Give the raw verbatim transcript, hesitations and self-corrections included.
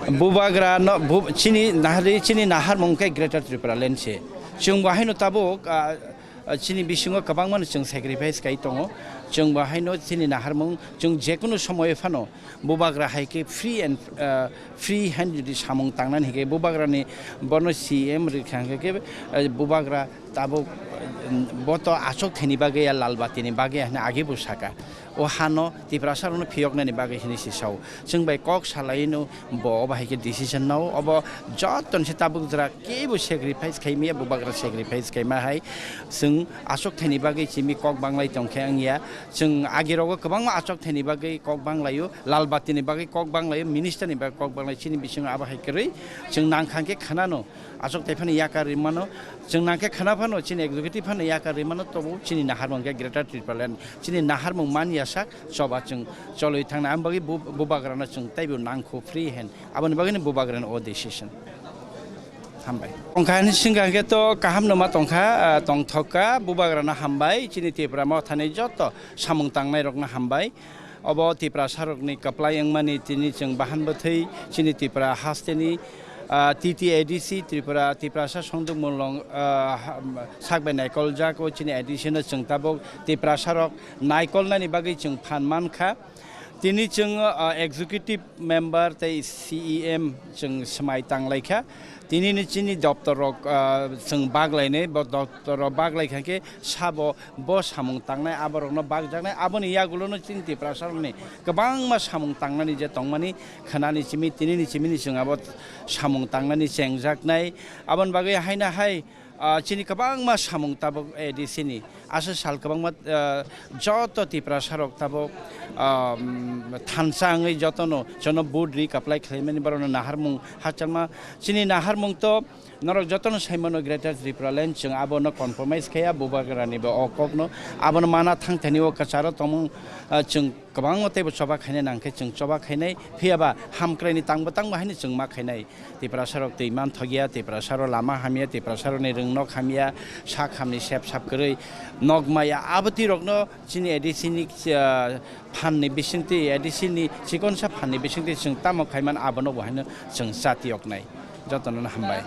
Bubagra no, bu-, chini nahari, chini naharmung khe Greater Tripura Land se. Chwng bo haino tabuk, ah, ah, chini bisingo kwbangma no chwng sacrifice kai tongo. Chwng bo haino chini naharmung, chwng jekunu somoyo phano Bubagra hai khe free and, ah, free hand jodi samung tangnani hike Bubagrani bono C M rikha hingke khe, ah, Bubagra tabuk, um, bo to achuk thani bagwi ya lal bati ni bagwi ya hwnwi agi bo saka. O hano Tiprasa rokno phiyoknani bagwi hwnwi se sao. Chwng bai kok salaino bo obo hai khe decision nao. Obo joto ni se tabuk jora kebo sacrifice khai maya, Bubagra sacrifice khai ma hai. Chwng achuk thani bagwi simi kok banglai tong khe wng ya. Chwng agi rogo kwbangma achuk thani bagwi kok banglaio, lal bati ni bagwi kok banglaio, minister ni bagwi kok banglaio. Chini bisingo abo hai kwrwi chwng nang kha khe khwnano. Achuk tai phano yakar rimano. Chwng nangkhe khana phano, chini executive phano yakar rimano, tobo chini naharmung khe Greater Tipraland, chini naharmung man yasak choba chwng cholwi thangna. Ang bagwi bu-, Bubagrano chwng teibo nangkho free hand. Aboni bagwino Bubagrano o decision. Hambai. Tongkha hwnwi swngkha hwnkhe to kaham no ma tongkha, ah, tongthokka, Bubagrano hambai, chini Tipra mothani joto samung tangnairokno hambai. Obo Tiprasarokni kwplai wngmani tini chwng bahan bwthwi chini Tipra hasteni, ah, T T A D C, Tripura, Tiprasa Songduk Mulong, ah, ha-, sakbai naikoljak o chini A D C no chwng tabuk Tiprasarok naikolnani bagwi chwng phan mankha. Tini chwng, ah, executive member tei C E M chwng swmai tanglaikha. Tini ni chini doptor rok, ah, chwng baglainai, bo doptor rok baglai kha khe sabo bo samung tangnai, aborokno bakjaknai, aboni yagulono chini Tiprasarokni kwbangma samung tangnani je tongmani khwnani simi, tinini simini chwng abo samung tangnani chengjaknai. Aboni bagwi haino hai, ah, chini kwbangma samung tabuk A D C ni. Aswk sal kwbangma, ah, joto Tiprasarok tabuk, ah, um, thansa wngwi jotono jono vote ri apply khlaimani borokno naharmung hachangma. Chini naharmung to norok jotono saimano Greater Tripura Land, chwng abono compromise khaiya, Bubagrani bo o kokno abono mana thang thani o kwcharo tongmung, ah, chwng kwbangma teibo choba khainai nangkhe chwng choba khainai, phiyaba hamkraini tangbo tangbo haino chwng ma khainai. Tiprasarok twi manthokya, Tiprasarok lama hamya, Tiprasarokni rwngnok hamya, sak hamni sep sap kwrwi nok maya, abo twi rokno chini A D C ni, ah, phan ni bisingtwi, A D C ni chikonsa phan ni bisingtwi chwng tamo khaiman abono bo haino chwng chati yoknai. Jotono no hambai.